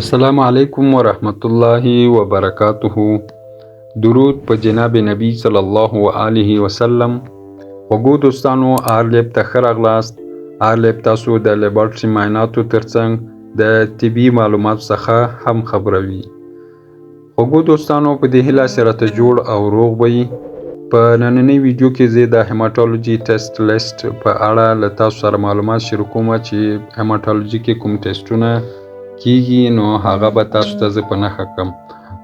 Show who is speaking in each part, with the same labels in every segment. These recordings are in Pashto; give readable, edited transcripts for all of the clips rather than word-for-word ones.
Speaker 1: السلام علیکم ورحمت الله وبرکاته. درود په جناب نبی صلی الله علیه وسلم. خوږو دوستانو، آر لیب ته ښه راغلاست. آر لیب تاسو د لیبارټري معایناتو ترڅنګ د طبي معلوماتو څخه هم خبروي. خوږو دوستانو، په دې هیله چې راته جوړ او روغ به یي. په نننۍ ویډیو کې زه د hematology test list په اړه له تاسو سره معلومات شریکوم چې hematology کې کوم ټیسټونه کیږي، نو هغه به تاسو ته زه په نښه کړم،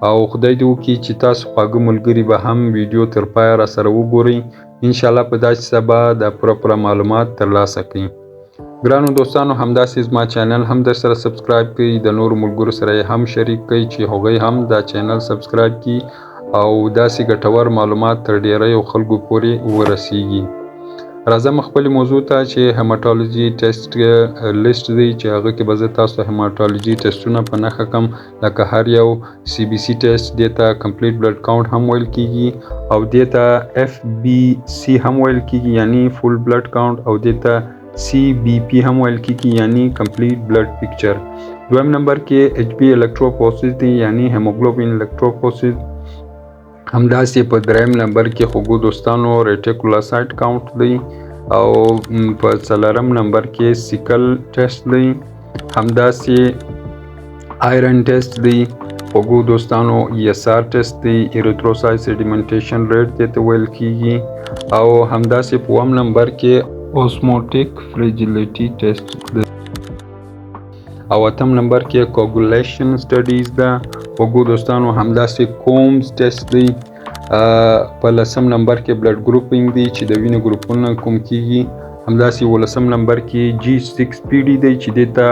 Speaker 1: او خدای دې وکړي چې تاسو خواږه ملګري به هم ویډیو تر پایه را سره وګورئ. انشاءالله په داسې سبا د پوره پوره معلومات ترلاسه کړئ. ګرانو دوستانو، همداسې زما channel هم در سره subscribe کړئ، د نورو ملګرو سره یې هم شریک کړئ چې هغوی هم دا channel subscribe کړي او داسې ګټور معلومات تر ډیریو خلکو پورې ورسیږي. راځم خپلې موضوع ته چې hematology test list دی، چې هغه کې به زه تاسو hematology ټیسټونه په نښه کم، لکه هر یو CBC test، دې ته complete blood count هم ویل کیږي، او دې ته FBC هم ویل کیږي، یعنی full blood count، او دې ته CBP هم ویل کیږي، یعنی complete blood picture. دویم نمبر کې HB electrophoresis دی، یعنی hemoglobin electrophoresis. همداسې په دریم نمبر کې، خوږو دوستانو، reticulocyte count دی، او په څلورم نمبر کې sickle test دی. همداسې iron test دی، خوږو دوستانو، ESR test دی، erythrocyte sedimentation rate دې ته ویل کیږي، او همداسې په اووم نمبر کې osmotic fragility test دی، او اتم نمبر کې coagulation studies ده، خوږو دوستانو. همداسې Coombs test دی. په لسم نمبر کې blood grouping دی، چې د وینې ګروپونه کوم کیږي. همداسې ولسم نمبر کې G6PD دی، چې دې ته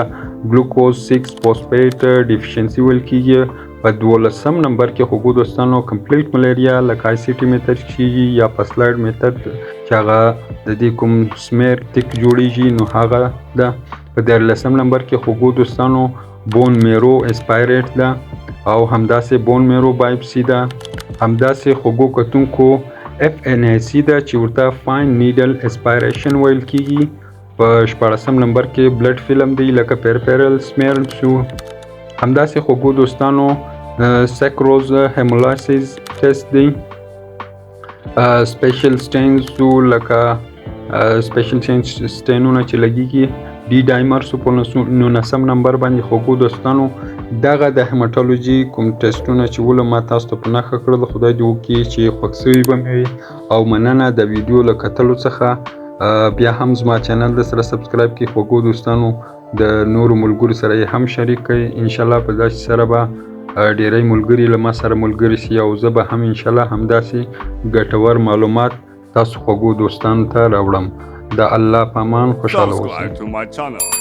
Speaker 1: glucose 6 phosphate deficiency ویل کیږي. په 12 نمبر کې، خوږو دوستانو، complete malaria، لکه ICT method کیږي یا په slide method، چې هغه د دې کوم smear thick جوړیږي، نو هغه ده. په 13 نمبر کې، خوږو دوستانو، bone marrow aspirate ده، او همداسې bone marrow biopsy ده. همداسې، خوږو کتونکو، FNAC ده، چې ورته fine needle aspiration ویل کیږي. په 16 نمبر کې blood film دی، لکه peripheral smear شو. همداسې، خوږو دوستانو، sucrase hemolysis test دی. special stains شو، لکه special stain ونه چې لګیږي. D-dimer سو په 19 نمبر باندې. خوږو دوستانو، دغه د hematology کوم ټیسټونه چې ول ما تاسو ته په نښه کړل، خدای دې وکړي چې خوښ سوي به مې وي، او مننه د ویډیو له کتلو څخه. بیا هم زما channel د سره subscribe کړئ، خوږو دوستانو، د نورو ملګرو سره یې هم شریک کړئ. انشاءالله په داسې سره به ډیری ملګري له ما سره ملګري سي، او زه به هم انشاءالله همداسې ګټور معلومات تاسو خوږو دوستانو ته راوړم. د الله په امان، خوشحاله اوسئ.
Speaker 2: Subscribe to my channel.